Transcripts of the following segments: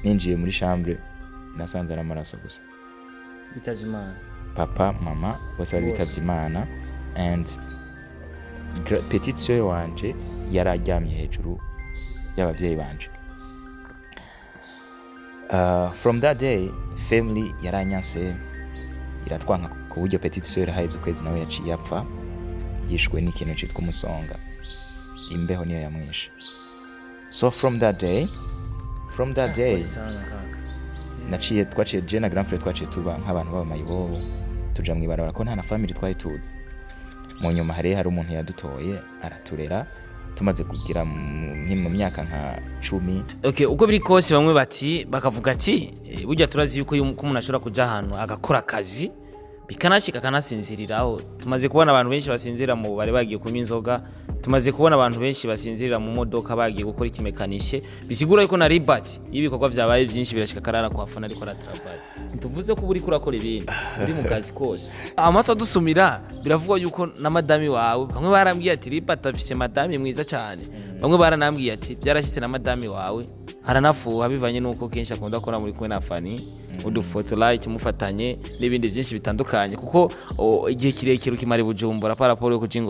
Ninjiye muri chambre, nasanze ari amaraso gusa. Bitavye Imana. Papa, mama, bose bari Bose. bitavye Imana, and petite sœur wanje yari aryamye hejuru y'abavyeyi banje. From that day, family yaranyanse, iratwanka, ku buryo petite sœur haheze ukwezi nawe yaciye apfa, yishwe n'ikintu citwa umusonga, imbeho niyo yamwishe. So from that day Pole sana, kaka. Naciye, twaciye, je na grand frère twaciye tuba nk'abantu b'abamayibobo, tuja mw'ibarabara ko nta na family twari tuzi. Mu nyuma hari umuntu yadutoye, araturera, tumaze kugira mu myaka nka 10. Okay, uko biri kose, bamwe bati, bakavuga ati burya turazi yuko iyo ko umuntu ashobora kuja ahantu agakora akazi, bikanashika akanasinziriraho. Tumaze kubona abantu benshi basinzira mu bari bagiye kunywa inzoga, tumaze kubona abantu benshi basinzirira mu modoka bagiye gukora ikimekanishe. Bisigura yuko na Libert, iyo ibikorwa vyabaye byinshi, birashika akarara kwa fana ariko aratravaille. Ntituvuze ko uba uriko urakora ibindi, uri mu kazi kose. Amatwi adusumira, biravugwa yuko na madami wawe, bamwe barambwiye ati Libert afise madami mwiza cyane, bamwe baranambwiye ati byarashyitse na madami wawe aranafuha, bivanye n'uko kenshi akunda gukora muri kumwe na Fani udufoto like mufatanye n'ibindi byinshi bitandukanye, kuko igihe kirekire ukimara i Bujumbura par rapport yo kuja.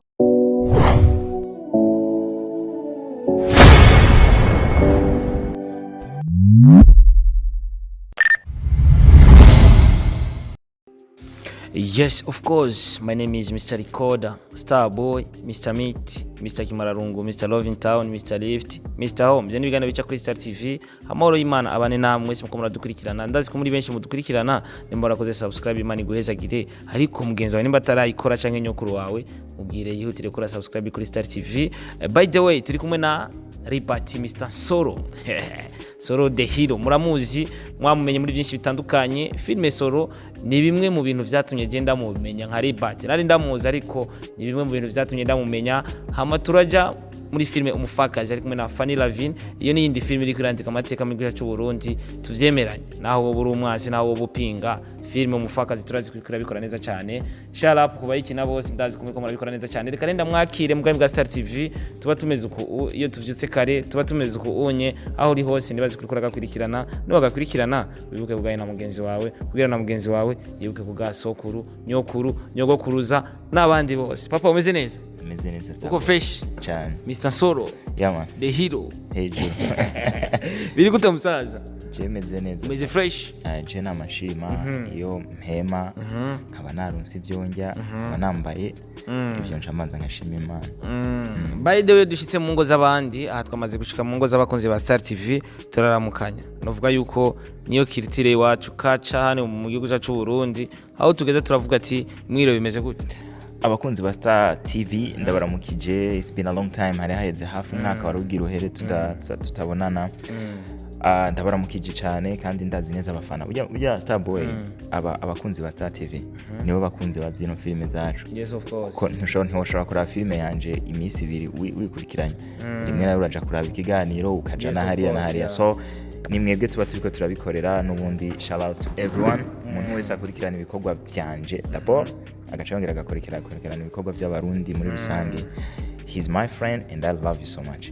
Yes, of course. My name is Mr. Recorder, Star Boy, Mr. Meat, Mr. Kimararungu, Mr. Loving Town, Mr. Lift, Mr. Home. Ibyo ni ibiganiro bica kuri Star TV. Amahoro y'Imana abane namwe mwese muko muradukurikirana. Ndazi ko muri benshi mudukurikirana, nimba warakoze subscribe, Imana iguhezagire. Ariko mugenzi wawe nimba atarayikora canke nyokuru wawe, mubwire yihutire gukora subscribe kuri Star TV. By the way, turi kumwe na Libert Mr. Soro. Soro the Hero muramuzi, mwamumenye muri byinshi bitandukanye. Filime Soro ni bimwe mu bintu vyatumye je ndamumenya nka Libert. Nari ndamuzi, ariko ni bimwe mu bintu vyatumye ndamumenya. Hama turaja muri filime Umufakazi ari kumwe na Fanny Lavine. Iyo ni yindi filime iriko irandika amateka mu gihugu cy'u Burundi, tuvyemeranye. Naho wowe uri umwasi, naho wowe upinga filime Umufakazi, turazi ko irabikora neza cyane. Shout out ku bayikina bose, ndazi ko muriko murabikora neza cyane. Reka renda mwakire mu bwami bwa Star TV. Tuba tumeze uku iyo tuvyutse kare, tuba tumeze uku unye. Aho uri hose, nibazi kuriko uragakurikirana, niwagakurikirana wibuke kugaye na mugenzi wawe, kugira na mugenzi wawe yibuke kugaha sokuru, nyokuru, nyogokuruza n'abandi bose. Papa, umeze neza? Meze neza. Uko fresh? Cyane. Mr Soro. Yeah man. The Hero. Hejuru. Biri gute, musaza? Je meze neza. Umeze fresh? Ah, je namashima iyo mpema, nkaba naronse ibyo ndya, nkaba nambaye, ivyo nca manza nkashima Imana. By the way, dushitse mu ngo z'abandi. Aha twamaze gushika mu ngo z'abakunzi ba Star TV, turaramukanya. Novuga yuko niyo culture iwacu kaca hano mu gihugu cyacu Burundi. Aho tugeze turavuga ati mwiriwe, bimeze gute? Abakunzi ba Star TV, ndabaramukije. It's been a long time, hari haheze hafi umwaka wari ugira uhere tutabonana. Ah, ndabaramukije cyane, kandi ndazi neza abafana burya Star Boy, aba abakunzi ba Star TV nibo bakunzi ba zino filime zacu. Yes, of course. Kuko ntiwoshobora kuraba filime yanje iminsi 2 wikurikiranya, rimwe nawe uraja kuraba ikiganiro, ukaja na of hariya na course, hariya. So ni mwebwe tuba turiko turabikorera n'ubundi. Shout out to everyone, umuntu wese akurikirana ibikorwa vyanje d'abord, agaca yongera agakurikirana ibikorwa by'Abarundi muri rusange. He's my friend and I love you so much.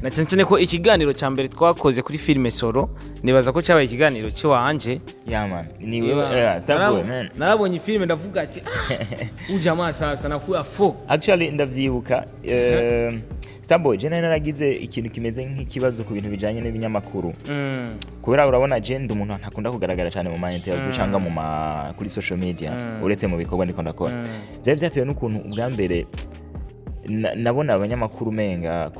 Na cyane cyane ko ikiganiro cya mbere twakoze kuri filime Soro, nibaza ko cyabaye ikiganiro cy'iwanje. Yeah man, ni wewe, yeah, Starboy man. Narabonye filime ndavuga ati ah, ujamaa sasa nakuya fo. Actually ndavyibuka, Starboy, je nari naragize ikintu kimeze nk'ikibazo ku bintu bijanye n'ibinyamakuru, kubera urabona je ndi umuntu ntakunda kugaragara cyane mu ma interview cyangwa mu ma kuri social media, uretse mu bikorwa ndiko ndakora. Byari byatewe n'ukuntu ubwa mbere nabona abanyamakuru menga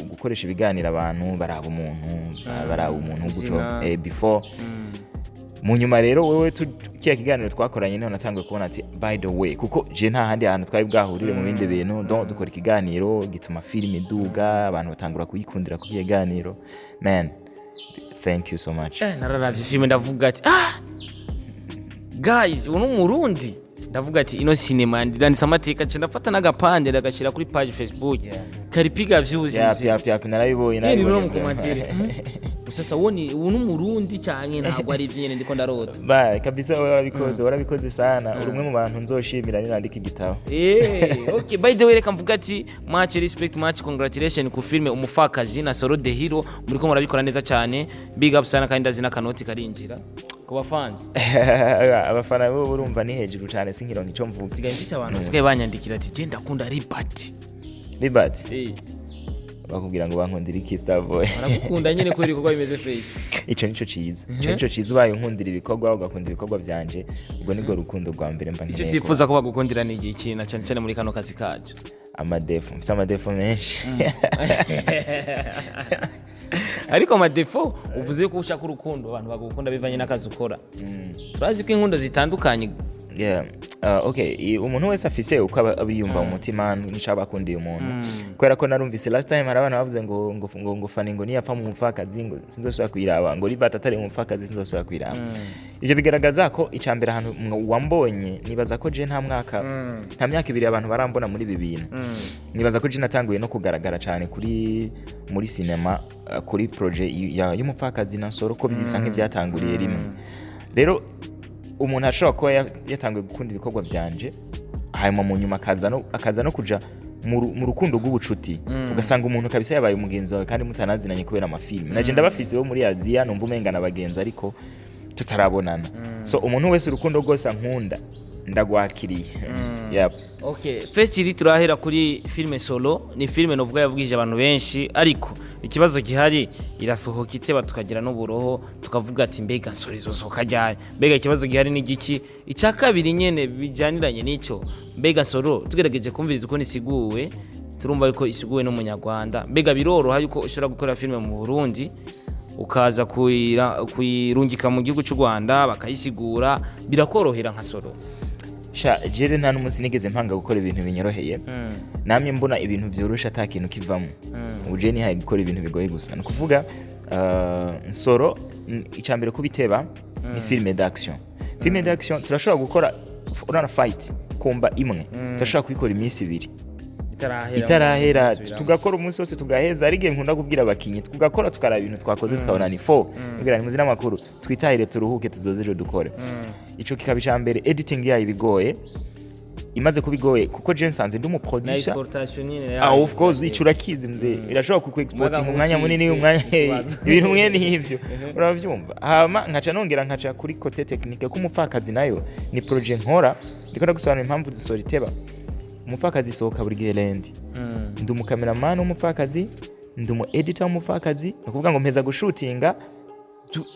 gukoresha ibiganiro, abantu baraba umuntu, baraba umuntu guco Izina. Before mu nyuma rero wewe kiya kiganiro twakoranye niho natanguye kubona ati by the way, kuko je nta handi hantu twari bwahurire mu bindi bintu. Donc dukora ikiganiro gituma filime iduga, abantu batangura kuyikundira ku kiganiro. Man, thank you so much. Nararavye filime ndavuga ati ah, guys, uyu ni Umurundi. Ndavuga ati ino sinema ndanditse amateka, nca ndafata n'agapande ndagashyira kuri page Facebook, karipiga views. Yap, narabibonye. Nyene no Narabibonye. Mu commentaire sasa woni ubu n'umurundi canke ntabwo ari ivyo nyene ndiko ndarota? Ba kabisa, wowe warabikoze, warabikoze sana. Uri umwe mu bantu nzoshimira ninandika igitabo. Okay, by the way, reka mvuga ati much respect, much congratulation ku filme Umufakazi na Soro the Hero. Muriko murabikora neza cyane, big up sana, kandi ndazi n'akanoti karinjira ku bafans. Abafana bo urumva ni hejuru cyane, sinkironka icyo mvuga. Sigaye mfise abantu basigaye banyandikira ati je ndakunda Libert. Libert? Bakubwira ngo bankundira iki, Starboy? Baragukunda nyene kubera ibikorwa bimeze fresh. Ico nico ciza, ico nico ciza. Ubaye unkundira ibikorwa, ugakunda ibikorwa vyanje, ubwo nibwo rukundo rwa mbere mba Icyo nkeneye. utifuza ko bagukundira ni igiki, na cyane cyane muri kano kazi kacu? Amadéfauts, mfise amadéfauts menshi. Ariko amadéfauts uvuze yuko ushaka urukundo, abantu bagukunda bivanye n'akazi ukora. Turazi ko inkundo zitandukanye. Yeah. Okay, umuntu wese afise uko aba abiyumva mu mutima nico aba akundiye umuntu, kubera ko narumvise last time hari abantu bavuze ngo Fani ngo niyapfa mu mupfakazi ngo sinzosubira kuyiraba, ngo Libert atari mu mupfakazi sinzosubira kuyiraba. Ivyo bigaragaza ko icambere ahantu wambonye, nibaza ko je nta mwaka, nta myaka 2 abantu barambona muri ibi bintu. Nibaza ko je natanguye no kugaragara cyane kuri muri cinema, kuri projet y'umupfakazi na Nsoro, ko bisa nk'ibyatanguriye rimwe. Rero umuntu ashobora kuba yatanguye gukunda ibikorwa byanje, hanyuma mu nyuma akaza no kuja mu rukundo rw'ubucuti, ugasanga umuntu kabisa yabaye umugenzi wawe kandi mutanazinanye kubera amafilme. Naje ndabafise bo muri Aziya, numva umenga na bagenzi ariko tutarabonana. So umuntu wese urukundo rwose ankunda ndagwakiriye, yep. Okay, first iri turahera kuri filme Solo. Ni filme novuga yavugije abantu benshi, ariko ikibazo gihari, irasohoka iteba, tukagira n'uburoho tukavuga ati mbega Solo izosohoka ryari? Mbega ikibazo gihari ni giki? Icya kabiri nyene bijyaniranye n'icyo, mbega Solo tugerageje kumviriza uko isiguwe, turumva yuko isiguwe n'umunyarwanda. Mbega biroroha yuko ushobora gukora filme mu Burundi ukaza kuyirungika mu gihugu cy'u Rwanda bakayisigura, birakorohera nka Solo? Sha jere nta n'umunsi nigeze mpanga gukora ibintu binyoroheye. Namye mbona ibintu byoroshe ata kintu kivamo. Ubu je nihaye gukora ibintu bigoye gusa. Ni ukuvuga Nsoro, icya mbere kubiteba ni filme d'action. Filme d'action turashobora gukora, urana fight kumba imwe turashobora kuyikora iminsi 2 itarahera, tugakora umunsi wose tugaheza. Ari igihe nkunda kubwira abakinyi, tugakora tukaraba ibintu twakoze, tukabona ni fo kugira ni muzi n'amakuru, twitahire turuhuke, tuzoze ejo dukore. Ico kikaba icya mbere. Editing yayo ibigoye, imaze kuba igoye kuko je nsanze ndi umuproducer. Exportation nyine. Ah, of course, ico urakizi mzee, irashobora kuku exporting umwanya munini, umwanya Ikibazo. ibintu mwene ivyo uravyumva. Hama nkaca nongera nkaca kuri côté technique k'umupfakazi, nayo ni projet nkora. Ndiko ndagusobanura impamvu Solo iteba. Umupfakazi isohoka buri gihe lundi. Ndi umukameramani w'umupfakazi, ndi umu editor w'umupfakazi. Ni ukuvuga ngo mpeza gushutinga,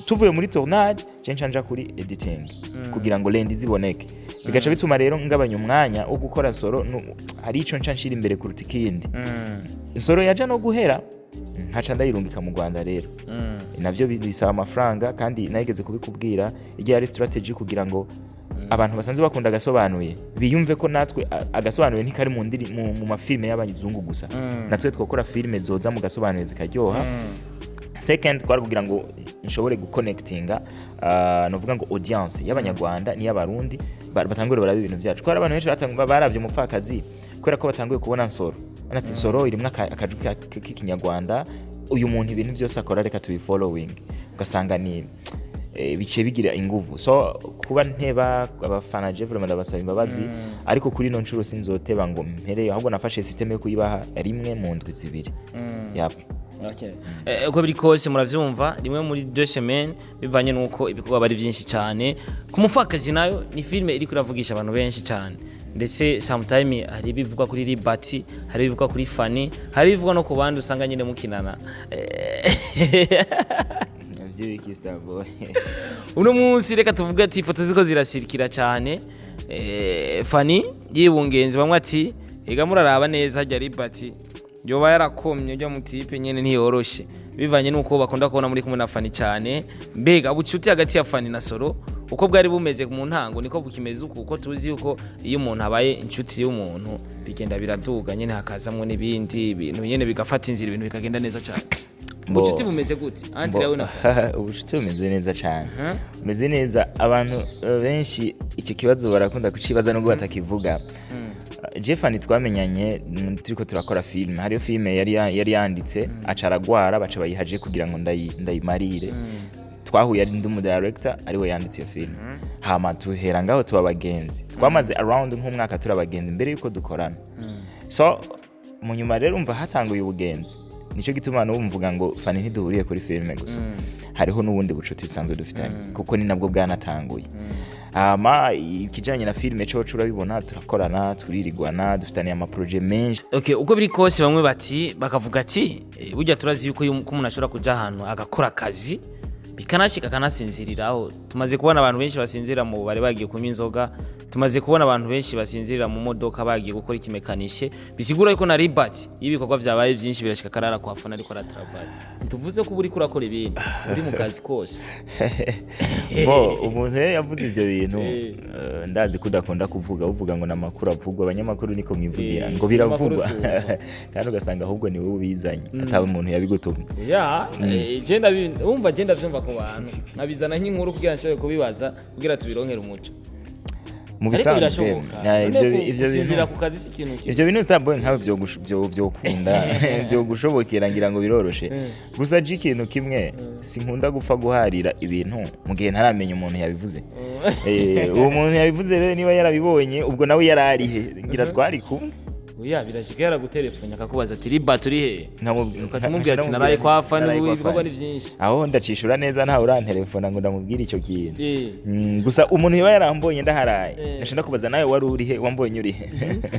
tuvuye muri tournage, je nca nja kuri editing kugira ngo lundi ziboneke. Bigaca bituma rero ngabanya umwanya wo gukora Soro. Hari ico nca nshira imbere kuruta ikindi. Soro yaja no guhera, nkaca ndayirungika mu Rwanda. Rero navyo bisaba amafaranga, kandi nageze kubikubwira igihe ari strategy kugira ngo abantu basanzwe bakunda agasobanuye biyumve ko natwe agasobanuye ntikari mu mafilme y'abazungu gusa, natwe twakora filime zoza mu gasobanuye zikaryoha. Second, twari kugira ngo nshobore guconnectinga, novuga ngo audience y'abanyarwanda n'iy'abarundi, batangure barabe ibintu byacu, kubera abantu benshi baravye umupfakazi kubera ko batanguye kubona Nsoro. Ati Nsoro irimwo akajwi k'ikinyarwanda, uyu muntu ibintu byose akora reka tubi following. Ugasanga ni biciye bigira inguvu. So kuba nteba, abafana je vraiment ndabasaba imbabazi, ariko kuri ino nshuro sinzoteba ngo mpereyo, ahubwo nafashe system yo kuyibaha rimwe mu ndwi 2. Yep. Okay. Uko biri kose muravyumva, rimwe muri 2 semaines, bivanye nuko ibikorwa bari byinshi cyane. Ku mupfakazi nayo ni filme iriko iravugisha abantu benshi cyane, ndetse sometime hari ibivugwa kuri Libati, hari ibivugwa kuri Fanny, hari ibivugwa no ku bandi usanga nyine mukinana. Vy'ibiki, Starboy? Uno munsi reka tuvuge ati ifoto ziko zirasirikira cyane, Fanny yibungenze, bamwe ati ega muraraba neza hajya Libati yoba yarakomye ujya mutipe nyene ntiyoroshe, bivanye nuko bakunda kubona muri kumwe na Fanny cyane. Mbega ubucuti hagati ya Fanny na Soro uko bwari bumeze mu ntango niko bukimeze uku? Uko tuzi yuko iyo umuntu abaye inshuti y'umuntu bigenda biraduga nyene, hakazamwo n'ibindi bintu nyene bigafata inzira, ibintu bikagenda neza cyane. Ubucuti bumeze gute entre yawe na Fanny? Ubucuti bumeze neza cyane, bumeze neza. Abantu benshi icyo kibazo barakunda kucibaza nubwo batakivuga. Je Fanny twamenyanye turiko turakora filime. Hariyo filime yari yanditse, aca aragwara, baca bayihaje kugira ngo ndayimarire. Twahuye ari ndi umu director, ariwe yanditse iyo filime, hama tuhera ngaho tuba abagenzi. Twamaze around nk'umwaka turi abagenzi mbere yuko dukorana. So mu nyuma rero umva hatanguye ubugenzi. Nicyo gituma n'ubu mvuga ngo Fanny ntiduhuriye kuri filime gusa, hariho n'ubundi bucuti busanzwe dufitanye, kuko ni nabwo bwanatanguye. Hama ikijanye na filime coco urabibona, turakorana, turirigwana, dufitaniye ama projets menshi. Okay, uko biri kose bamwe bati bakavuga ati burya turazi yuko iyo ko umuntu ashobora kuja ahantu agakora akazi bikanashika akanasinziriraho. Tumaze kubona abantu benshi basinzira mu bari bagiye kunywa inzoga, tumaze kubona abantu benshi basinzirira mu modoka bagiye gukora ikimekanishe. Bisigura yuko na Libert iyo ibikorwa vyabaye byinshi birashika akarara kwa Fana ariko aratravaille. Tuvuze ko uba uriko urakora ibintu uri mu kazi kose. Bo umuntu rero yavuze ivyo bintu, ndazi ko udakunda kuvuga uvuga ngo n'amakuru avugwa, abanyamakuru niko mwivugira ngo biravugwa. Amakuru twumva. Kandi ugasanga ahubwo ni wowe ubizanye, ataba umuntu yabigutumye. Ya, je wumva je ndavyumva ku bantu, nkabizana nk'inkuru kugira nshobore kubibaza kugira tubironkere umuco. Mu Ariko bisanzwe birashoboka. ivyo None ivyo gusinzira bintu ku kazi si ikintu kimwe. Ivyo bintu Starboy nkawe vyokunda vyogushobokera, ngira ngo biroroshe. Gusa je ikintu kimwe sinkunda gupfa guharira ibintu mu gihe ntaramenya umuntu yabivuze. Uwo muntu yabivuze rero niba yarabibonye, ubwo nawe yararihe? Ngira twari kumwe. Oya, birashika yaragutelefone akakubaza ati: "Riba turi he?" Ukacumubwira ati: nkamubwira "Naraye kwa Fani." naraye kwa Ibikorwa Fani. ni byinshi. Aho ndacishura neza, ntawe urantelefona ngo ndamubwire icyo kintu. Gusa umuntu yaba yarambonye ndaharaye, ndashaka kubaza: "Nawe wari urihe? Wambonye urihe?"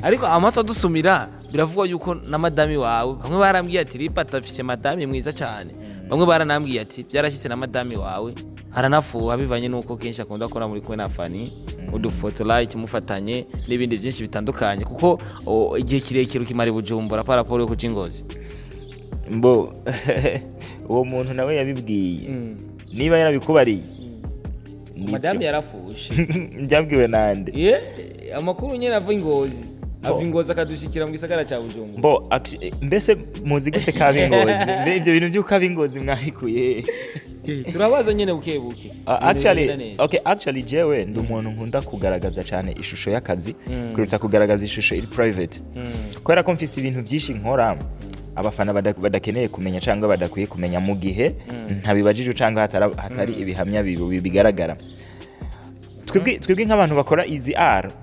Ariko amatwi adusumira biravugwa yuko na madami wawe, bamwe barambwiye ati Riba afise madami mwiza cyane, bamwe baranambwiye ati byarashyitse na madami wawe aranafuha bivanye n'uko kenshi akunda gukora muri kumwe na Fani udufoto like mufatanye n'ibindi byinshi bitandukanye, kuko igihe kirekire ukimara i Bujumbura par rapport yo kuja i Ngozi. Mbo uwo muntu nawe yabibwiye, niba yarabikubariye, nibyo. Madame yarafushe. Byabwiwe nande? Ye, amakuru nyene ava i Ngozi, ava i Ngozi akadushikira mu gisagara cya Bujumbura. Mbo mbese muzi gute kaba ingozi? Mbe ibyo bintu by'uko aba ingozi mwabikuye? Turabaza nyene buke buke. Ibintu Actually, bigenda neza. okay, actually jewe ndi umuntu nkunda kugaragaza cyane ishusho y'akazi kuruta kugaragaza ishusho iri private, kubera ko mfise ibintu byinshi nkora abafana badakeneye kumenya cyangwa badakwiye kumenya mu gihe ntabibajije cyangwa hatari ibihamya bigaragara. Twebwe nk'abantu bakora izi art,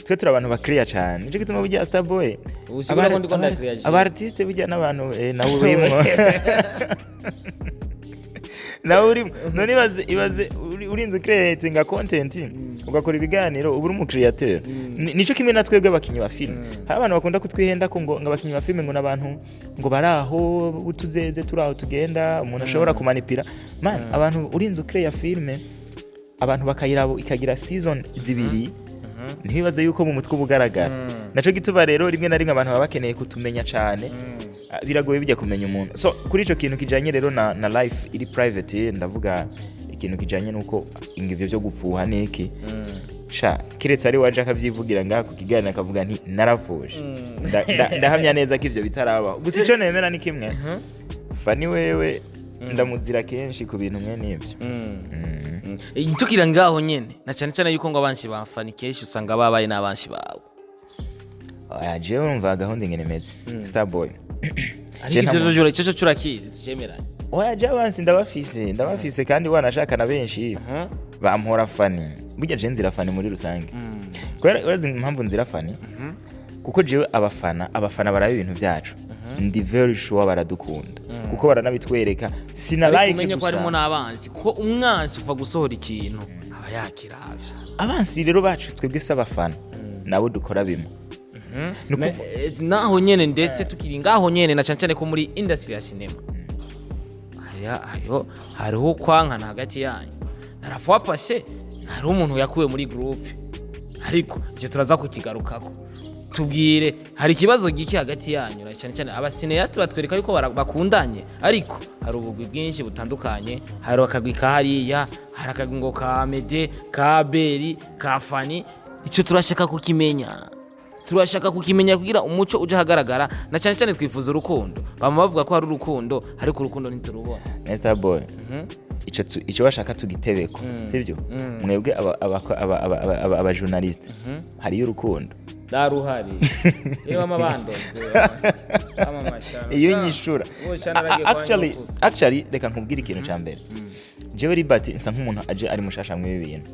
twe turi abantu bakiriya cyane. Nicyo gituma burya Starboy Ubu sigura ko ndiko ndakiriya jewe. Aba artiste burya n'abantu nawe urimo, nawe urimo. None ibaze urinze creatinga content, ugakora ibiganiro, uba uri umu createur. Nico kimwe na twebwe abakinyi ba film. Hari abantu bakunda kutwihenda ko ngo abakinyi ba film ngo n'abantu ngo bari aho utuzeze turi aho tugenda, umuntu ashobora kumanipira. Man, abantu urinze ucreya film, abantu bakayiraba ikagira season 2, ntibibaze yuko mu mutwe uba ugaragara. Naco gituma rero rimwe na rimwe abantu baba bakeneye kutumenya cyane. Biragoye bijya kumenya umuntu. So kuri ico kintu kijanye rero na life iri private, ndavuga ikintu kijanye nuko ivyo byo gupfuha niki sha, kiretse ari waje akavyivugira ngaha ku kiganiro akavuga nti narapfuje. Ndahamya neza ko ivyo bitarabaho. Gusa ico nemera ni kimwe: Fani wewe ndamuzira kenshi ku bintu mwe n'ivyo. Tukira ngaho nyene, na cyane cyane yuko ngo abansi ba Fani kenshi usanga babaye n'abansi bawe. Oya, jewe urumva gahunda ingene imeze, Starboy. Ariko ivyo vyo icyo cyo turakizi, tucemeranye. Oya, jewe abansi ndabafise, ndabafise, kandi wanashaka na benshi bampora Fani. Burya je nzira Fani muri rusange, kubera urazi impamvu nzira Fani? Kuko jewe abafana baraba ibintu byacu, ndi very sure baradukunda kuko baranabitwereka. Sina Ariko like umenye ko harimo gusa. n'abansi, kuko umwansi uva gusohora ikintu aba yakiravye. Abansi rero bacu twebwe si abafana, nabo dukora bimwe. Ni Naho nyene, ndetse tukiri ngaho nyene, na cyane cyane ko muri industry ya cinema hariho kwankana hagati yanyu. Narafuwa pase hariho umuntu yakuwe muri groupe, ariko icyo turaza kukigarukako. Tubwire, hari ikibazo giki hagati yanyu? Na cyane cyane aba cinéastes batwereka yuko bakundanye, ariko hari ubugwi bwinshi butandukanye. Hari akagwi ka hariya, hari akagwi ngo ka Mede, ka Beri, ka Fani. Icyo turashaka kukimenya. Turashaka kukimenya kugira umuco uje ahagaragara, na cyane cyane twifuza urukundo. Bama bavuga ko hari urukundo, ariko urukundo ntiturubona. Mr Boy, ico bashaka tugitebeko, sivyo? Mwebwe aba journaliste, hariyo urukundo. Daruhari yewe, amabandonze. Iyo nyishura. Actually, reka nkubwire ikintu ca mbere. Jewe Libert nsa nk'umuntu aje ari mushasha mw'ibi bintu.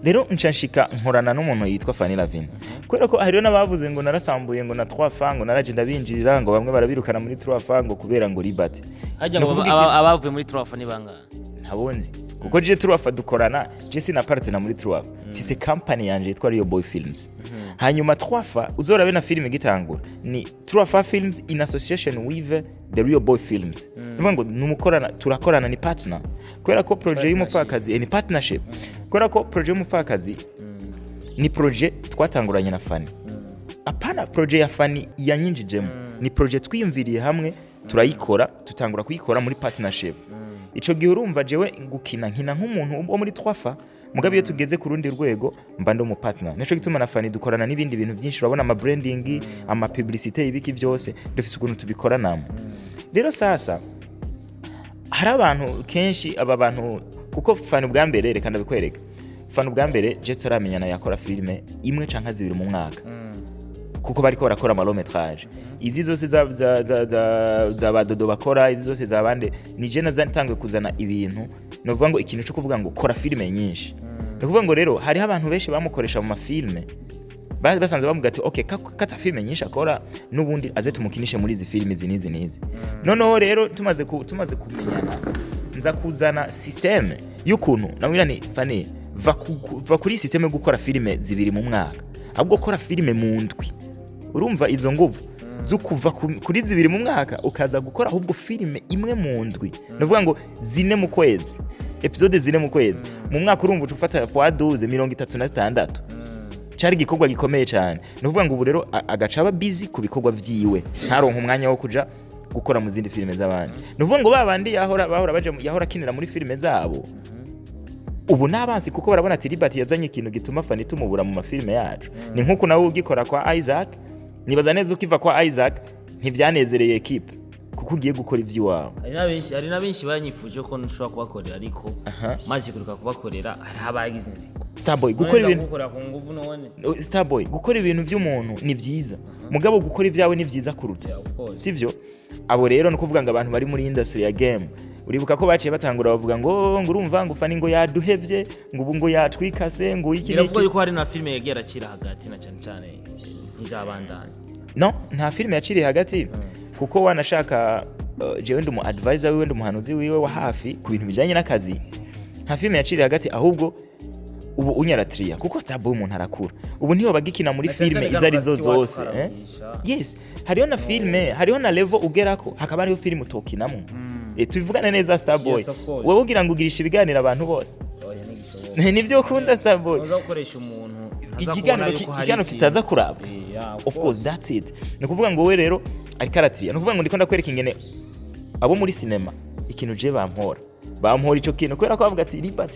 Rero nca nshika nkorana n'umuntu yitwa Fanny Lavine, kubera ko hariho n'abavuze ngo narasambuye, ngo na 3 fa, ngo naraje ndabinjirira, ngo bamwe barabirukana muri 3 fa, ngo kubera ngo Libert. Hajya Ni ngo ukuvuga iki? Abavuye muri 3 fa ni bangahe? Ntabonzi, kuko je 3 fa dukorana, je sina partner muri 3 fa, mfise company yanje yitwa Rio Boy Films. Hanyuma 3 fa uzorabe na filime gitangura ni 3 fa Films in association with the Rio Boy Films. Nuvuga ngo numukorana, turakorana, ni partner, kubera ko projet y'umupfakazi, ni partnership, kubera ko projet y'umupfakazi ni projet twatanguranye na Fanny. Apana projet ya Fanny yanyinjijemo, ni projet twiyumviriye hamwe, turayikora, tutangura kuyikora muri partnership. Ico gihe urumva jewe gukina nkina nk'umuntu wo muri 3 fa, mugabo iyo tugeze ku rundi rwego mba ndi umu partner. Nico gituma na Fanny dukorana n'ibindi bintu byinshi. Urabona ama branding, ama publicité, ibiki byose dufise ukuntu tubikoranamo. Rero sasa hari abantu kenshi, aba bantu, kuko Fanny ubwa mbere, reka ndabikwereka, Fanny ubwa mbere je tutaramenyana yakora filime imwe canke zibiri mu mwaka, kuko bariko barakora ama long métrage. Izi zose za badodo bakora, izi zose za bande, ni je natanguye kuzana ibintu, novuga ngo ikintu cyo kuvuga ngo kora filime nyinshi. Ni ukuvuga ngo rero hariho abantu benshi bamukoresha mu mafilme, basanzwe bamuga ati: "Okay, kata filime nyinshi akora n'ubundi, aze tumukinishe muri izi filime izi n'izi n'izi." Noneho rero tumaze kumenyana, nza kuzana système y'ukuntu namubwira ni: "Fanny, va kuri système yo gukora filime zibiri mu mwaka, ahubwo kora filime mu ndwi." Urumva izo nguvu zo kuva kuri zibiri mu mwaka ukaza gukora ahubwo filime imwe mu ndwi, ni ukuvuga ngo zine mu kwezi, episode zine mu kwezi, mu mwaka urumva uca ufata fois 12, 36. Cari igikorwa gikomeye cyane. Ni ukuvuga ngo ubu rero agaca aba busy ku bikorwa vyiwe, ntaronke umwanya wo kuja gukora mu zindi filime z'abandi. Ni ukuvuga ngo ba bandi yahora bahora baja yahora akinira muri filime zabo ubu n'abansi, kuko barabona ati Libert yazanye ikintu gituma Fanny tumubura mu mafilime yacu. Ni nk'uko nawe ugikora kwa Isaac, nibaza neza ukiva kwa Isaac ntivyanezereye équipe, kuko ugiye gukora ivy'iwawe. Hari na benshi banyifuje ko nshobora kubakorera, ariko maze kureka kubakorera hariho abagize inzigo. Starboy, gukora ibintu gukora ku nguvu none. Starboy, gukora ibintu by'umuntu ni byiza, mugabo gukora ibyawe ni byiza kuruta. Yeah, of course. Sivyo? Abo rero ni ukuvuga ngo abantu bari muri industry ya game, uribuka ko baciye batangura bavuga ngo urumva ngo Fanny ngo yaduhevye, ngo ubu ngo yatwikase, ngo iki Biravuga n'iki. yuko hari na filime yagiye aracira hagati, na cyane cyane ntizabandanya. No, nta filime yaciriye hagati, kuko wanashaka jewe ndi umu advisor wiwe, ndi umuhanuzi wiwe wa hafi ku bintu bijanye n'akazi. Nta filime yaciriye hagati, ahubwo ubu unyaratiriya, kuko Starboy umuntu arakura, ubu ntiyo bagikina muri Na cyane filime cyane izo arizo kano kazi iwacu zose, eh? karavugisha. Yes, hariho na filime, hariho na level ugerako hakaba hariho filime utokinamo. Tubivugane neza, Starboy. Yes, of course. Wowe ugira ngo ugirisha ibiganiro abantu bose? Oya, ntigishoboka. Nibyo ukunda, Starboy. Uza gukoresha umuntu ntaza Ikiganiro kubona yuko hari ikiganiro ikintu. kitaza kurabwa. Yeah, Of course, that's it. Ni ukuvuga ngo wowe rero ariko aratiriya, ni ukuvuga ngo ndiko ndakwereka ingene abo muri sinema ikintu je bampora ico kintu, kubera ko bavuga ati Libert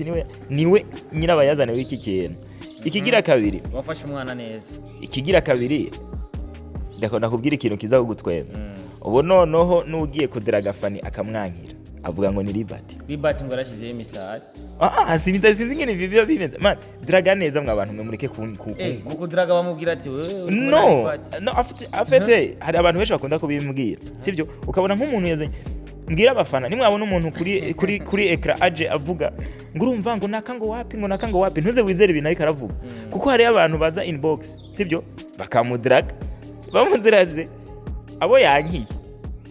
niwe nyirabayazane w'iki kintu. Ikigira kabiri, wafashe umwana neza. Ikigira kabiri, ndakunda kubwira ikintu kiza kugutwenza. Ubu noneho n'ugiye kudiraga Fanny akamwankira, avuga ngo ni Libert. Libert ngo yarashyizeho imisitari. Ah, sinzi ingene ibi biba bimeze. Man, diraga neza mwa bantu mwe, mureke ku Eh, kuko diraga bamubwira ati: "Wewe uri kumwe na No, Libert." no, afite hari abantu benshi bakunda kubimbwira, sibyo? Ukabona nk'umuntu yazanye, mbwira abafana, nimwabona umuntu kuri écran aje avuga ngo urumva ngo naka, ngo wapi, ngo naka, ngo wapi, ntuze wizere ibintu ariko aravuga, kuko hariyo abantu baza inbox, sibyo, bakamudiraga, bamudiraze abo yankiye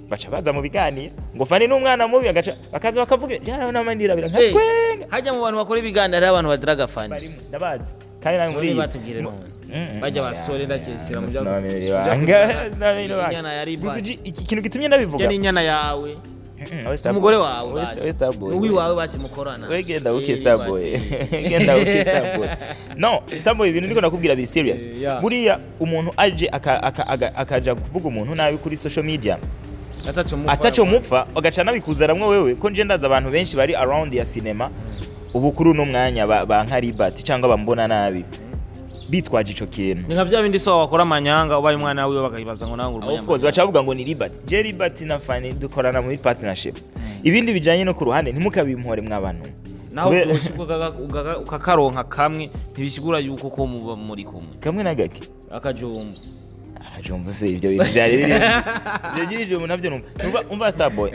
baca baza mu biganiro ngo Fanny n'umwana mubi, agaca bakaza bakavuga byarabona nka Eh, twenga. Hajya mu bantu bakora ibiganiro hariho abantu badiraga Fanny. Barimo, ndabazi kandi nawe muri None batubwire none. Bajya basore ndakesera mu bya- Sinabamenye ibanga, sinabamenye ibanga. Inyana ya Libert. Gusa ikintu gitumye ndabivuga Ijya n'inyana yawe. We Starboy. Umugore wawe We basi. Starboy. Uwiwawe basi mukorana. We genda uke, Eh, Starboy. Libert. Genda uke, Starboy. No, Starboy, ibintu ndiko nakubwira biri serious. Yeah. Buriya umuntu aje akaja kuvuga umuntu nabi kuri social media ataco mupfa. Ataco mupfa, agaca nabikuzaramwo wewe, ko nje ndaza abantu benshi bari around ya cinema ubu kuri uno mwanya ba nka Libert cyangwa bambona nabi. Bitwaje ico kintu. Ni nka bya bindi so wakora amanyanga ubaye umwana wiwe, bakayibaza ngo nawe uri Of course, baca bavuga ngo ni Libert. Je, Libert na Fanny dukorana muri partnership. Ibindi bijanye no ku ruhande ntimukabimpore mwabantu. Naho byose ukakaronka kamwe, ntibisigura yuko ko muba muri kumwe. Kamwe na gake. Akajumba. Akajumba se, ibyo bintu byari biri ibyo by'ibijumba nabyo numva. Umva Starboy,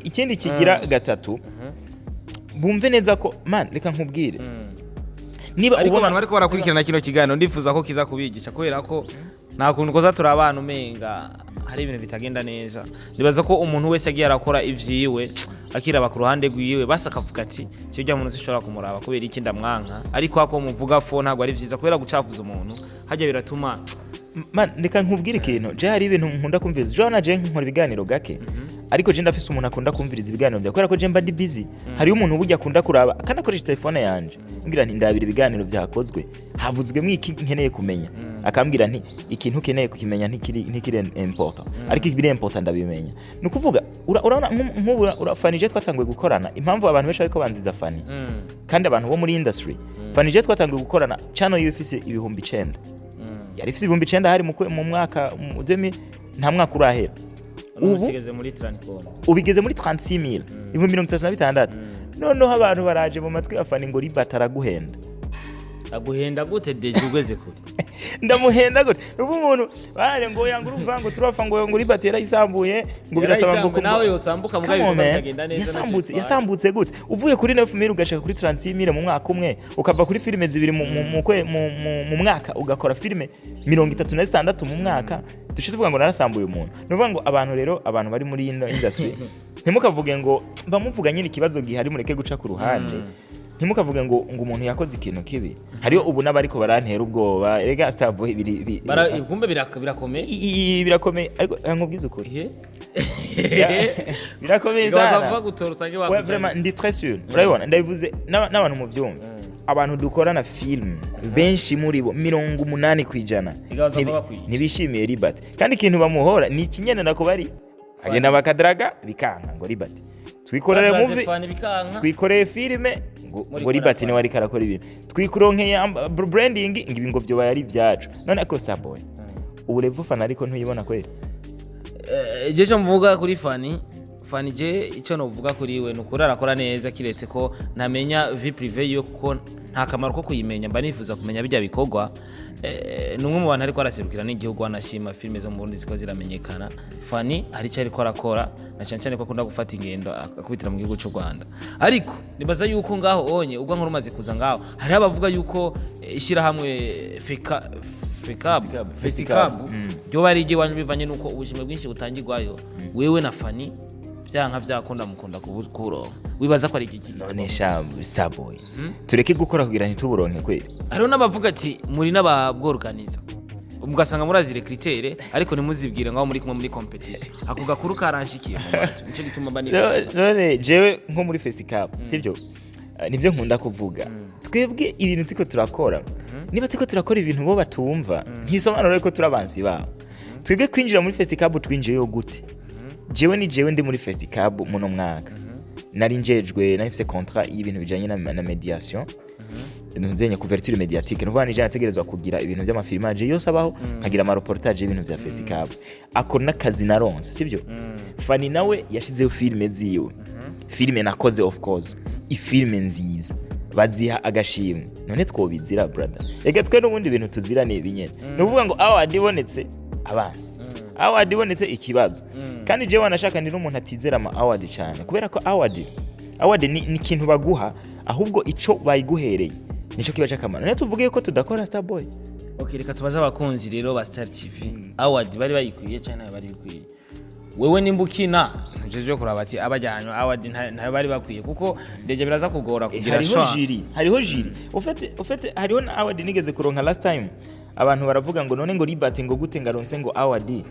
ikindi kigira gatatu, bumve neza ko, man, reka nkubwire, niba Ariko ubona abantu bariko barakurikirana kino kiganiro, ndifuza ko kiza kubigisha, kubera ko nta kuntu koza turi abana umenga hari ibintu bitagenda neza. Nibaza ko umuntu wese agiye arakora ivyiwe, akiraba ku ruhande rwiwe, basi akavuga ati kirya muntu sishobora kumuraba kubera iki, ndamwanka. Ariko ako muvuga fo ntabwo ari vyiza, kubera gucafuza umuntu hajya biratuma Man, reka nkubwire ikintu. Je hari ibintu nkunda kumviriza. Je na je nkora ibiganiro gake, ariko je ndafise umuntu akunda kumviriza ibiganiro byawe, kubera ko je mba ndi busy. Hariyo umuntu burya akunda kuraba kandi akoresha telefone yanje, mbwira nti ndabira ibiganiro byakozwe, havuzwemo iki nkeneye kumenya, akambwira nti ikintu ukeneye kukimenya ntikiri important, ariko ibiri important ndabimenya. Ni ukuvuga urabona nk'ubu Fanny, je twatanguye gukorana, impamvu abantu benshi bariko banziza Fanny kandi abantu bo muri industry, Fanny je twatanguye gukorana channel yiwe ifise 9000. Yari ifise 9000 hari mu mwaka mu 2000, nta mwaka urahera. Ubu usigeze muri Tranicom. Ubigeze muri 36000, 36,000. Noneho abantu baraje mu matwi ya Fanny ngo Libert araguhenda. Aguhenda gute déjà ugeze kure? Ndamuhenda gute? Ubu umuntu baraje ngo yanga, urumva ngo turafa ngo Libert yarayisambuye, ngo birasaba ngo Nawe yosambuka mugabe Come on, ibikorwa man. bitagenda neza nacyo Yasambutse bitwaye. Yasambutse gute uvuye kuri 9000 ugashaka kuri 36000 mu mwaka umwe, ukava kuri filime zibiri mu mwaka, ugakora filime 36 mu mwaka, duce tuvuga ngo narasambuye umuntu? Ni ukuvuga ngo abantu rero, abantu bari muri ino industry, ntimukavuge ngo bamuvuga nyine ikibazo gihari, mureke guca ku ruhande. Ntimukavuge ngo umuntu yakoze ikintu kibi. Hariho ubu n'abariko barantera ubwoba. Erega Starboy biri Kumbe birakomeye. Birakomeye, ariko nkubwize ukuri. Ihe. Birakomeye Igabaza sana. vuba gutora usange Ouais, bakujanye. vraiment ndi très sûr. Urabibona, ndabivuze n'abantu mu byumva. Abantu dukorana film, benshi muri bo, 80%, Igabaza vuba bakwica. ntibishimiye Libert. Kandi ikintu bamuhora ni ikinyene nako bari agenda bakadaraga bikanka ngo Libert twikorere Badraze movie, Fanny bikanka. twikoreye filime ngo Muri ngo Libert kora niwe ariko arakora ibintu, twikuronkeye branding, ngo ibi ngo byobaye ari ibyacu. None ko Saboy ubu level Fanny ariko ntuyibona kweli? Je cyo mvuga kuri Fanny, Fanny je icyo novuga kuri we ni ukuri arakora neza, kiretse ko ntamenya vie privée yiwe, kuko nta kamaro ko kuyimenya. Mba nifuza kumenya bijya bikorwa. Ni umwe mu bantu ariko araserukira n'igihugu, anashima filime zo mu Burundi ziko ziramenyekana. Fanny hari icyo ariko arakora, na cyane cyane ko akunda gufata ingendo akubitira mu gihugu cy'u Rwanda. Ariko nibaza yuko ngaho onye ubwo nkuru umaze kuza ngaho, hariho abavuga yuko ishyirahamwe Feka Fekab Festicab. Festicab ryoba ari iry'iwanyu, bivanye n'uko ubushimwe bwinshi butangirwayo wewe na Fanny, byanka byakunda mukunda kuburonka. Wibaza ko ari iki? None sha Saboy, tureke gukora kugira ntituburonke kweli? Hariho n'abavuga ati muri n'ababworganiza, mugasanga murazire critère, ariko ntimuzibwire ngaho muri kumwe muri compétition. Ako gakuru karanshikiye mu matwi, nico gituma mba nibaza. None jewe nko muri Festicab, sibyo? Nibyo nkunda kuvuga, twebwe ibintu turiko turakora, niba turiko turakora ibintu bo batumva, ntisobanura ko turi abansi babo. Twebwe kwinjira muri Festicab, twinjiyeyo gute? Jewe ni jewe ndi muri Festicab muno mwaka, nari njejwe, nari mfise contrat y'ibintu bijanye na médiation, nzenye couverture médiatique. Nukuvuga nije nategerezwa kugira ibintu by'ama filmage yose abaho, nkagira ama reportage y'ibintu vya Festicab. Ako n'akazi naronse, sibyo? Fanny nawe yashizeho filime ziwe, filime nakoze, of course ifilime nziza, baziha agashimwe. None twobizira, brother? Reka twe n'ubundi bintu tuzira ni ibi nyene. Ni ukuvuga ngo award ibonetse abansi, award ibonetse ikibazo. Kandi jewe wanashaka ndi n'umuntu atizera ama award cyane, kubera ko award ni ikintu baguha, ahubwo ico bayiguhereye nico kiba c'akamaro. None tuvuge ko tudakora, Starboy? Okay, reka tubaze abakunzi rero ba Star TV, award bari bayikwiye cyangwa ntayo bari bikwiye? Wewe nimba ukina ntujeje kuraba ati abajyanywe award ntayo bari bakwiye, kuko déjà biraza kugora kugira Hariho choix. Jury, hariho jury ufite, hariho na award nigeze kuronka last time. Abantu baravuga ngo none ngo Libert ngo gute ngaronse ngo award,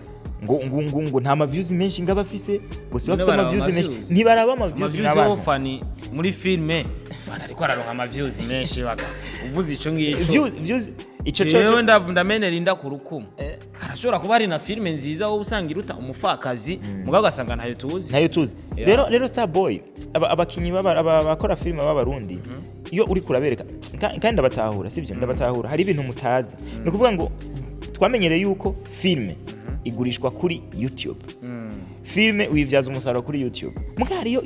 ngo nta ma views menshi ngaba afise, ngo si bafise None ama views baraba menshi. ama views. Ntibaraba ama views Ama views yo n'abantu. Fanny muri filme, Fanny ariko araronka ama views menshi, baga uvuze ico ngicyo. Views ico Jewe cyo ndamenera inda ku rukumu, harashobora kuba hari na filime nziza wowe usanga iruta Umupfakazi, mugabo ugasanga ntayo tuzi. Ntayo tuzi. Yeah. Rero Starboy, abakinyi abakora filime b'abarundi. Iyo uri kurabereka kandi ndabatahura, sibyo? Ndabatahura, hari ibintu mutazi. Ni ukuvuga ngo twamenyereye yuko filme igurishwa kuri YouTube, filme uyibyaza umusaruro kuri YouTube, muga hariyo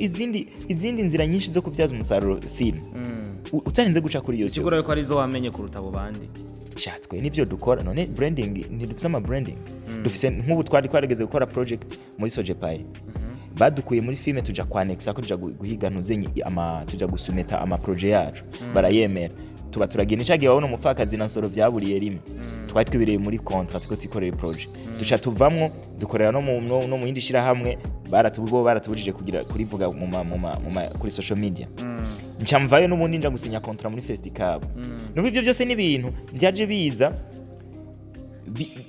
izindi nzira nyinshi zo kubyaza umusaruro filme utarinze guca kuri YouTube. Sigura yuko arizo wamenye kuruta abo bandi. Sha, twe nibyo dukora. None branding, ntidufise ama branding dufise? Nk'ubu twari twarigeze gukora project muri Sojepaye, badukuye muri filme tuja kwanexa ko tuja guhiga ntuzenye ama tuja gusumeta ama projet yacu, barayemera, tuba turagenda. Icagihe wabona Umupfakazi na Nsoro vyaburiye rimwe, twari twibereye muri contrat, tuko twikorera projet, duca tuvamwo, dukorera no mu yindi shirahamwe. Bo baratubujije kugira kurivuga mu ma, mu ma, mu ma, kuri social media. Nca mvayo n'ubundi nja gusinya contrat muri Festicab. Nubwo ibyo byose n'ibintu byaje biza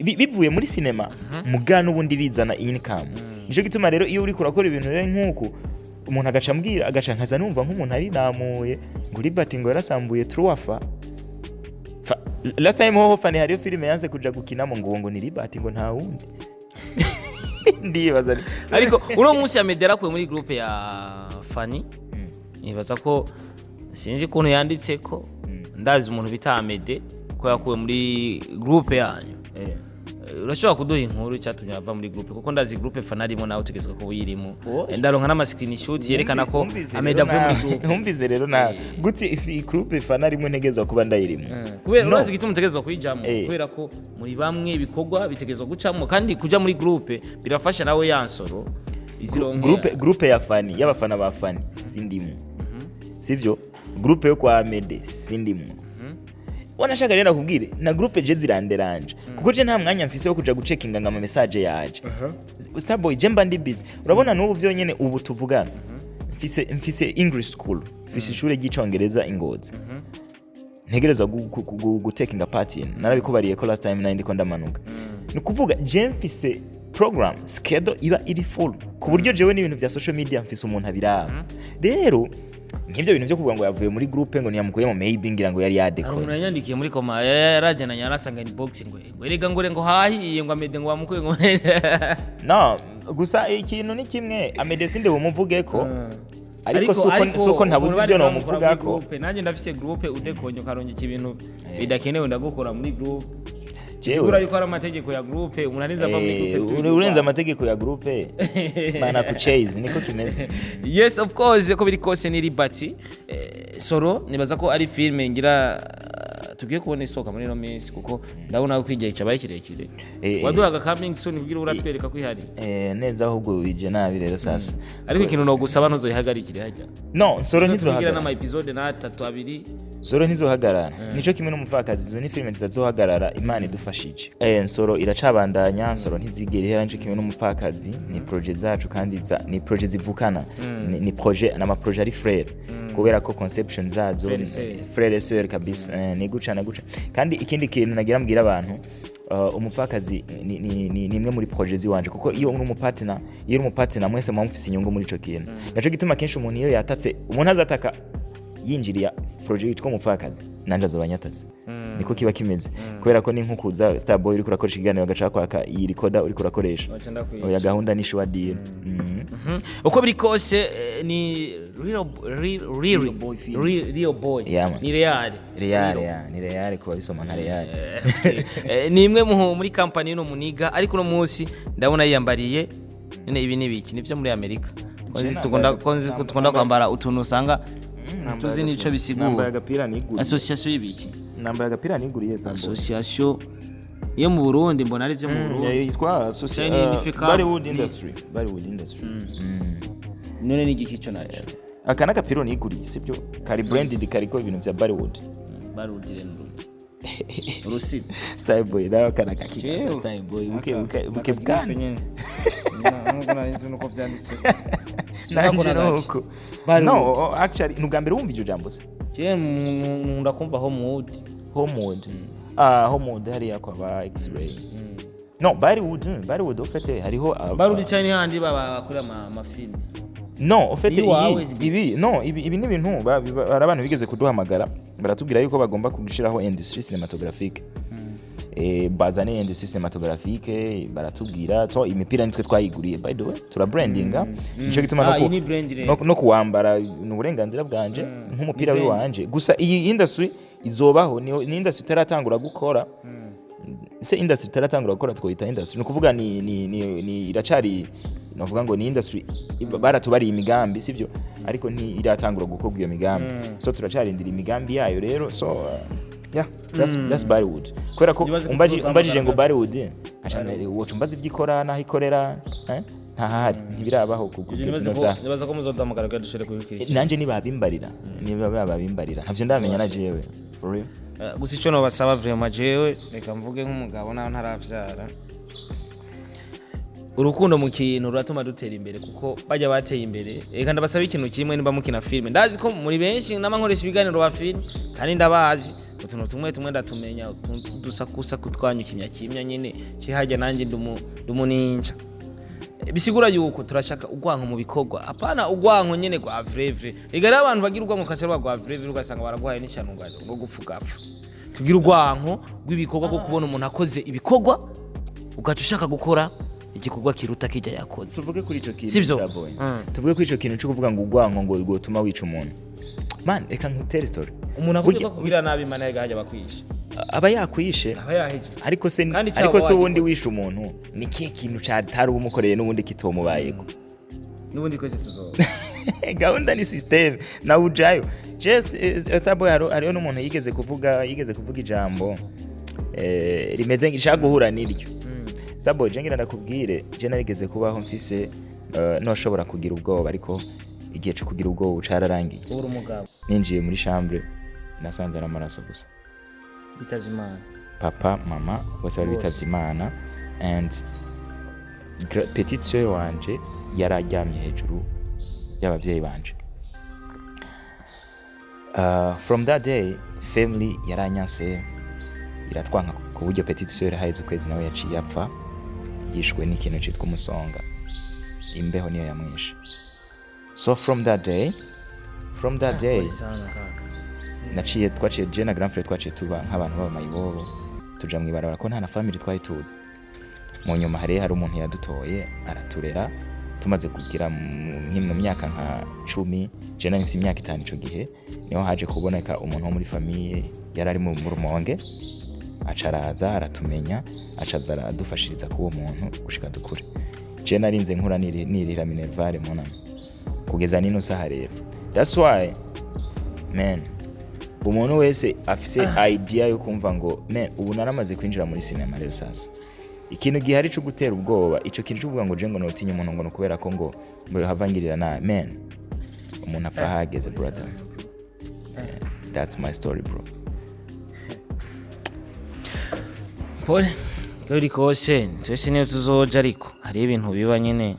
bivuye muri sinema, muga n'ubundi bizana income. Nico gituma rero iyo uriko urakora ibintu rero nk'uku, umuntu agaca ambwira, agaca nkaza numva nk'umuntu arinamuye ngo Liberty ngo yarasambuye Truafa. Last time hoho Fani hariyo filime yanse kuja gukinamo, ngo ni Liberty, ngo nta wundi. Ndibaza Ariko uno munsi Amede yarakuwe muri groupe ya Fani. Nibaza ko sinzi ukuntu yanditse ko ndazi umuntu bita Amede ko yakuwe muri groupe yanyu. Urashobora kuduha inkuru icyatumye ava muri groupe? Kuko ndazi groupe Fani arimo, nawe utegetswe kuba uyirimo. Oya. Ndaronka n'ama screenshot yerekana ko Wumvise Amede rero avuye muri groupe. Wumvise rero nawe gute ifi groupe Fani arimo ntegezwa kuba ndayirimo? Kubera No. urazi igituma utegerezwa kuyijamo? Eh. Kubera ko muri bamwe ibikorwa bitegerezwa gucamo, kandi kuja muri groupe birafasha nawe ya Nsoro izironkera. Groupe ya Fani, y'abafana ba Fani, sindimo, sivyo? Groupe yo kwa Amede sindimo. Wanashaka rero nakubwire na groupe je ziranderanje, kuko je nta mwanya mfise wo kuja gucekinga ngo ama message yaje. Starboy, je mba ndi busy. Urabona n'ubu byonyene ubu tuvugana mfise English school, mfise ishure ry'icongereza i Ngozi ntegerezwa gutekinga part in. Narabikubariye ko last time nari ndiko ndamanuka. Ni ukuvuga je mfise program schedule iba iri full, ku buryo jewe n'ibintu bya social media mfise umuntu abiraba. Rero nk'ibyo bintu byo kuvuga ngo yavuye muri groupe, ngo ntiyamukuyemo, maybe ngira ngo yari Hari yadekoye. umuntu yanyandikiye muri koma, yarajyana yarasanga inbox ngo erega ngo hahiye, ngo Amede ngo bamukuye ngo. No gusa ikintu ni kimwe, Amede sinde bumuvuge ko, ariko suko ntabuze umuntu ibyo bari bamukura nomuvuga muri ko. groupe. Nanjye ndafise groupe, udekonye ukarongeka ibintu bidakenewe ndagukora muri groupe. Jewe. Bisigura yuko hari amategeko ya groupe, umuntu arinze ava muri groupe turi Urenze amategeko ya groupe bana ku chase, niko kimeze. Yes, of course, ko biri kose ni Liberty. Soro nibaza ko ari filme ngira tugiye kubona isohoka muri ino minsi, kuko ndabona ko igihe cyabaye kirekire. Waduhaga coming soon kugira uratwereka ko ihari. Neza, ahubwo bije nabi rero sasa. Ariko ikintu nogusaba, ntuzoyihagarikire hajya. No, Nsoro Tugira ntizohagarara. n'ama episode n'atatu abiri. Nsoro ntizohagarara, nico kimwe n'Umupfakazi. Izo ni filime zitazohagarara, Imana idufashije. Nsoro iracabandanya, Nsoro ntizigera ihera, nico kimwe n'Umupfakazi. Ni projet zacu kandi ni projet zivukana. Ni projet n'ama projet ari frère, kubera ko conception zazo Frère et sœur. Frère et sœur kabisa. Ni guca na guca. Kandi ikindi kintu nagira mbwira abantu, Umupfakazi ni imwe muri projet ziwanje, kuko iyo uri umupartner, iyo uri umupartner mwese muba mufise inyungu muri ico kintu. Naco gituma kenshi umuntu iyo yatatse, umuntu azataka yinjiriya projet yitwa Umupfakazi, nanje azoba nyatatse. Niko kiba kimeze, kubera ko ni nkukuza Starboy uriko urakoresha ikiganiro, agaca kwaka iyi recorder uriko urakoresha. Waca ndakwica. Oya, gahunda ni sure deal. Uko biri kose ni real real real Boy Films. Real Boy. Yeah, man. Ni real. Real ya ni real, kuba bisoma nka real. Ni imwe muri kampani y'uno muniga, ariko uno munsi ndabona yiyambariye none ibi ni biki? Nivyo muri Amerika ko nzi ko dukunda kwambara utuntu usanga tuzi n'ico Nambaye bisigura. agapira niguriye. Association y'ibiki? Nambaye agapira niguriye, Starboy. Association yo mu Burundi, mbona ari vyo mu Burundi. Yitwa China ni FECAM. Bollywood Industry, Bollywood Industry. None ni igiki ico naco? Aka n'agapira niguriye, sibyo? Kari branded, kariko ibintu bya Bollywood. Barudire n'urugi urusigo. Starboy nawe kana kakikasa. Jewe. Starboy buke buke buke bwana. Nyine nubwo nari nzi nuko vyanditse. Nanje Nako. nuko. Bollywood. No, actually ni ubwa mbere wumva iryo jambo se? Je nkunda kumva Homewood. Homewood, ah, Homewood hariya kwa ba X-ray. No, Bollywood, Bollywood ufite hariho Barudi cyane handi baba bakora amafilm. No, ufite Iwawe. Ibi no ibi ni ibintu hari abantu bigeze kuduhamagara, baratubwira yuko bagomba kugushiraho industrie cinématographique. Bazane industrie cinématographique, baratubwira. So imipira nitwe twayiguriye, by the way, turabrandinga, nico gituma Ah, no iyi ni brand rero. No kuwambara ni uburenganzira bwanje nk'umupira Ni brand. wiwanje. Gusa iyi industry izobaho, ni industry itaratangura gukora. Se industry itaratangura gukora twoyita industry? Ni ukuvuga ni iracari, navuga ngo ni industry baratubariye imigambi, sibyo? Ariko ntiratangura gukorwa iyo migambi, so turacarindira imigambi yayo rero. So yeah, that's Bollywood, kubera ko Nibaze ko umbajije ngo tuzoduhamagara. Bollywood, woca umbaza ibyo ikora n'aho ikorera, eh? Ntahari, ntibirabaho kugeza ino saha. Nibaza ko muzoduhamagara kugira dushobore kubikurikiza. Nanje nibabimbarira, niba babimbarira, ntavyo ndamenya na jewe, for real. Gusa icyo nobasaba vraiment, jewe reka mvuge nk'umugabo nawe ntaravyara. Urukundo mu kintu ruratuma dutera imbere, kuko bajya bateye imbere. Reka ndabasaba ikintu kimwe: nimba mukina filime, ndazi ko muri benshi nama nkoresha ibiganiro ba filime, kandi ndabazi utuntu tumwe tumwe, ndatumenya utuntu dusakusaku twanyu kimya kimya nyene cihajya. Nanjye ndumuninja. Bisigura yuko turashaka urwanko mu bikorwa, apana urwanko nyene rwa vrai vrai. Rega rero abantu bagira urwanko kaca ruba rwa vrai vrai, ugasanga baraguhaye n'ishyano ngo gupfa ugapfa. Tugira urwanko rw'ibikorwa, rwo kubona umuntu akoze ibikorwa ugaca ushaka gukora igikorwa kiruta kijya yakoze. Tuvuge kuri ico kintu, Sivyo? Starboy. Mm. Tuvuge kuri ico kintu cyo kuvuga ngo urwanko ngo rwotuma wica umuntu. Man, reka nkutere story. Umuntu akubye Burya- ko kugira nabi, Imana yagahajya bakwishe. Aba yakwishe. Aba yaheje. Ariko se Kandi icyaha ariko se uba ubundi wagikoze. wishe umuntu, ni kihe kintu catari ubumukoreye n'ubundi kitomubayeko? N'ubundi kwese tuzoba. Gahunda ni system nawe ujayo. Just Starboy, hariho n'umuntu yigeze kuvuga ijambo rimeze rishaka guhura n'iryo. Starboy, je ngira ndakubwire, je narigeze kubaho mfise noshobora kugira ubwoba, ariko igihe cyo kugira ubwoba cararangiye. Uri umugabo. Ninjiye muri chambre, nasanze ari amaraso gusa. Bitavye Imana. Papa, mama, bose bari Bose. bitavye Imana, and petite sœur wanje yari aryamye hejuru y'abavyeyi banje. From that day, family yaranyanse, iratwanka, ku buryo petite sœur haheze ukwezi nawe yaciye apfa, yishwe n'ikintu citwa umusonga, imbeho niyo yamwishe. So from that day Sana kaka. Naciye, twaciye, je na grand frère twaciye tuba nk'abantu b'abamayibobo, tuja mw'ibarabara ko nta na family twari tuzi. Mu nyuma hari umuntu yadutoye, araturera. Tumaze kugira mu myaka nka 10, je nari mfise imyaka 5 ico gihe, niho haje kuboneka umuntu wo muri famille yari ari mu Rumonge, aca araza aratumenya, aca aza aradufashiriza k'uwo muntu gushika dukure. Je narinze nkura nirira minerval munana kugeza nino saha. Rero that's why, man, umuntu wese afise idea yo kumva ngo man, ubu naramaze kwinjira muri cinema. Rero sasa ikintu gihari cyo gutera ubwoba, ico kintu cyo kuvuga ngo je ngo notinya umuntu ngo kubera ko ngo yohavangirira nabi, man, umuntu apfa hageze, brother. Yeah, that's my story, bro. Pole biri kose, twese niyo tuzoja, ariko hariho ibintu biba nyene.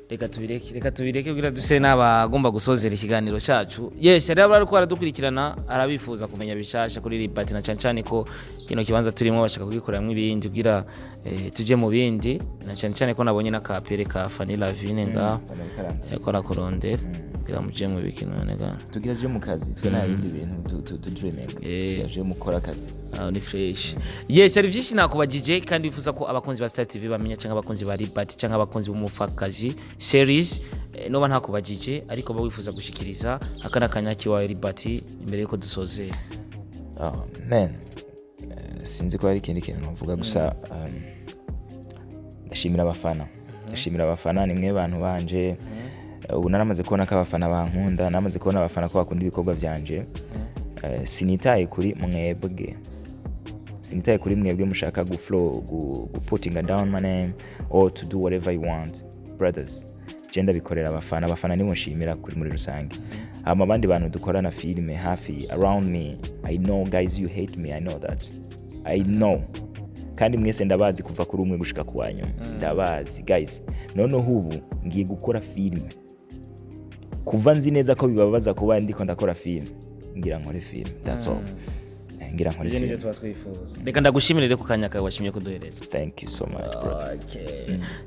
Reka tubireke, reka tubireke kugira duse n'abagomba gusozera ikiganiro cacu. Yes, hariho abariko baradukurikirana, arabifuza kumenya bishasha kuri Libert, na cane cane ko kino kibanza turimo bashaka kugikoreramwo ibindi kugira tuje mu bindi, na cane cane ko nabonye n'akapere ka Fanny Lavine ngaho yariko arakurondera kugira muje mu biki none ga? Tugira je mu kazi, twe nta bindi bintu tu dreaming. Tugira je mukora akazi. Aho ni fresh. Yes, hari byinshi nakubajije kandi wifuza ko abakunzi ba Star TV bamenya, cyangwa abakunzi ba Libert, cyangwa abakunzi b'umupfakazi series, noba ntakubajije ariko ba wifuza gushikiriza akana kanyaki wa Libert imbere yuko dusozera. Oh, man, sinzi ko hari ikindi kintu navuga. Gusa ndashimira abafana, ndashimira abafana, ni mwe bantu banje. Ubu naramaze kubona ko abafana bankunda, naramaze kubona abafana ko bakunda ibikorwa byanje. Sinitaye kuri mwebwe, sinitaye kuri mwebwe mushaka gu flow gu putting down my name or to do whatever you want. Brothers, je ndabikorera abafana, abafana nibo nshimira kuri muri rusange. Hama abandi bantu dukorana filime hafi around me, I know, guys, you hate me, I know that, I know. Kandi mwese ndabazi, kuva kuri umwe gushika ku wanyuma ndabazi, guys. Noneho ubu ngiye gukora filime, kuva nzi neza ko bibabaza kuba ndiko ndakora filime, ngira nkore filime, that's all. Ngira nkore Ivyo nivyo film. tuba twifuza. Reka ndagushimire rero ku kanya kawe washimye kuduhereza. Thank you so much, brother.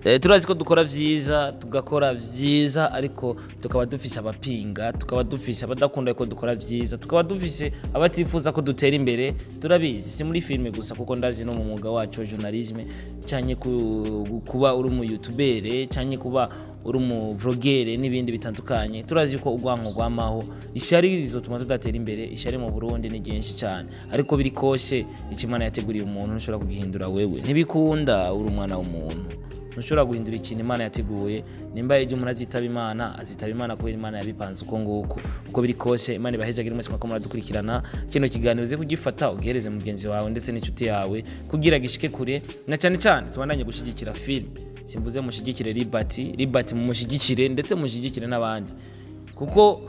Okay. Turazi ko dukora vyiza, tugakora vyiza, ariko tukaba dufise abapinga, tukaba dufise abadakunda ko dukora vyiza, tukaba dufise abatifuza ko dutera imbere. Turabizi, si muri filime gusa, kuko ndazi no mu mwuga wacu wa journalisme, canke kuba uri umu youtubeur, canke kuba uri umu vlogger n'ibindi bitandukanye. Turazi ko urwanko rwamaho, ishari rizotuma tudatera imbere. Ishari mu Burundi ni ryinshi cyane, ariko biri kose icyo Imana yateguriye umuntu ntushobora kugihindura wewe, ntibikunda. Uri umwana w'umuntu, ntushobora guhindura ikintu Imana yateguye. Nimba ejo umuntu azitaba Imana, azitaba Imana kubera Imana yabipanze uko nguko. Uko biri kose, Imana ibahezagire mwese mwako muradukurikirana. Kino kiganiro uze kugifata ugihereze mugenzi wawe ndetse n'inshuti yawe kugira gishike kure, na cyane cyane tubandanye gushyigikira filime. Simvuze mushyigikire Liberty, Liberty mumushyigikire, ndetse mushyigikire n'abandi, kuko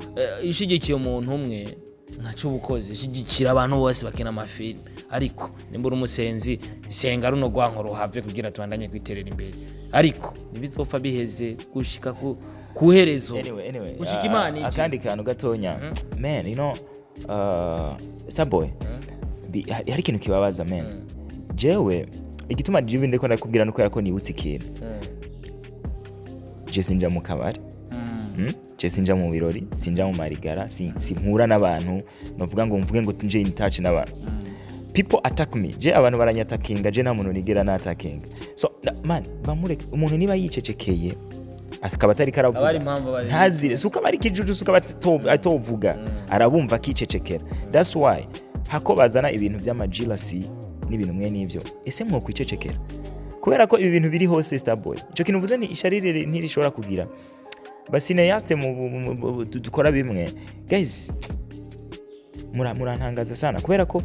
iyo ushyigikiye umuntu umwe ntaco ubukozi. Shyigikira abantu bose bakina amafilime, ariko nimba uri umusenzi, senga runo rwanko ruhave kugira tubandanye kwiterera imbere, ariko ntibizopfa biheze gushika ku herezo. Anyway, Gushika Imana ije. Akandi kantu gatonya, man, Saboy, hari ikintu kibabaza, man. Jewe igituma jewe ndiko ndakubwira nuko yako nibutse ikintu. Je sinja mu kabari. Je sinja mu birori, sinja mu marigara, simpura n'abantu, novuga ngo mvuge ngo nje in touch n'abantu. People attack me. Je abantu baranyatakinga, je nta muntu nigera natakinga. So man, bamureke umuntu niba yicecekeye akaba atari karavuga. Aba ari impamvu Ntazire, si uko aba ari ikijuju, si uko aba atovuga, arabumva akicecekera. That's why hako bazana ibintu by'ama jealousy n'ibintu mwe n'ibyo, ese mwokwicecekera? Kubera ko ibi bintu biri hose, Starboy, icyo kintu uvuze ni ishari ntirishobora kugira ba cinéaste dukora bimwe. Guys, murantangaza sana, kubera ko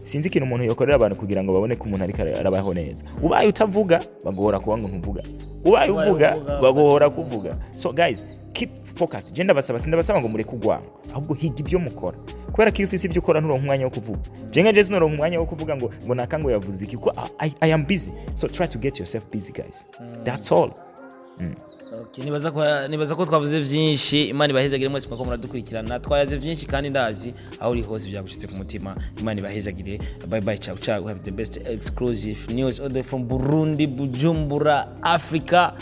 sinzi ikintu umuntu yokorera abantu kugira ngo babone ko umuntu ariko arabaho neza. Ubaye utavuga baguhora kuba ngo ntuvuga, ubaye Ubaye uvuga uvuga, baguhora kuvuga. So guys, keep focused. Je ndabasaba, sindabasaba ngo mureke urwango, ahubwo higa ibyo mukora, kubera ko iyo ufise ibyo ukora nturonka umwanya wo kuvuga. Je nka je sinoronka umwanya wo kuvuga ngo naka ngo yavuze iki, kuko I am busy. So try to get yourself busy, guys, that's all. Okay, nibaza ko twavuze vyinshi. Imana ibahezagire mwese mwako muradukurikirana. Twayaze vyinshi kandi ndazi aho uri hose byagushitse ku mutima. Imana ibahezagire. Bye bye, ciao ciao. We have the best exclusive news all the way from Burundi, Bujumbura, Africa.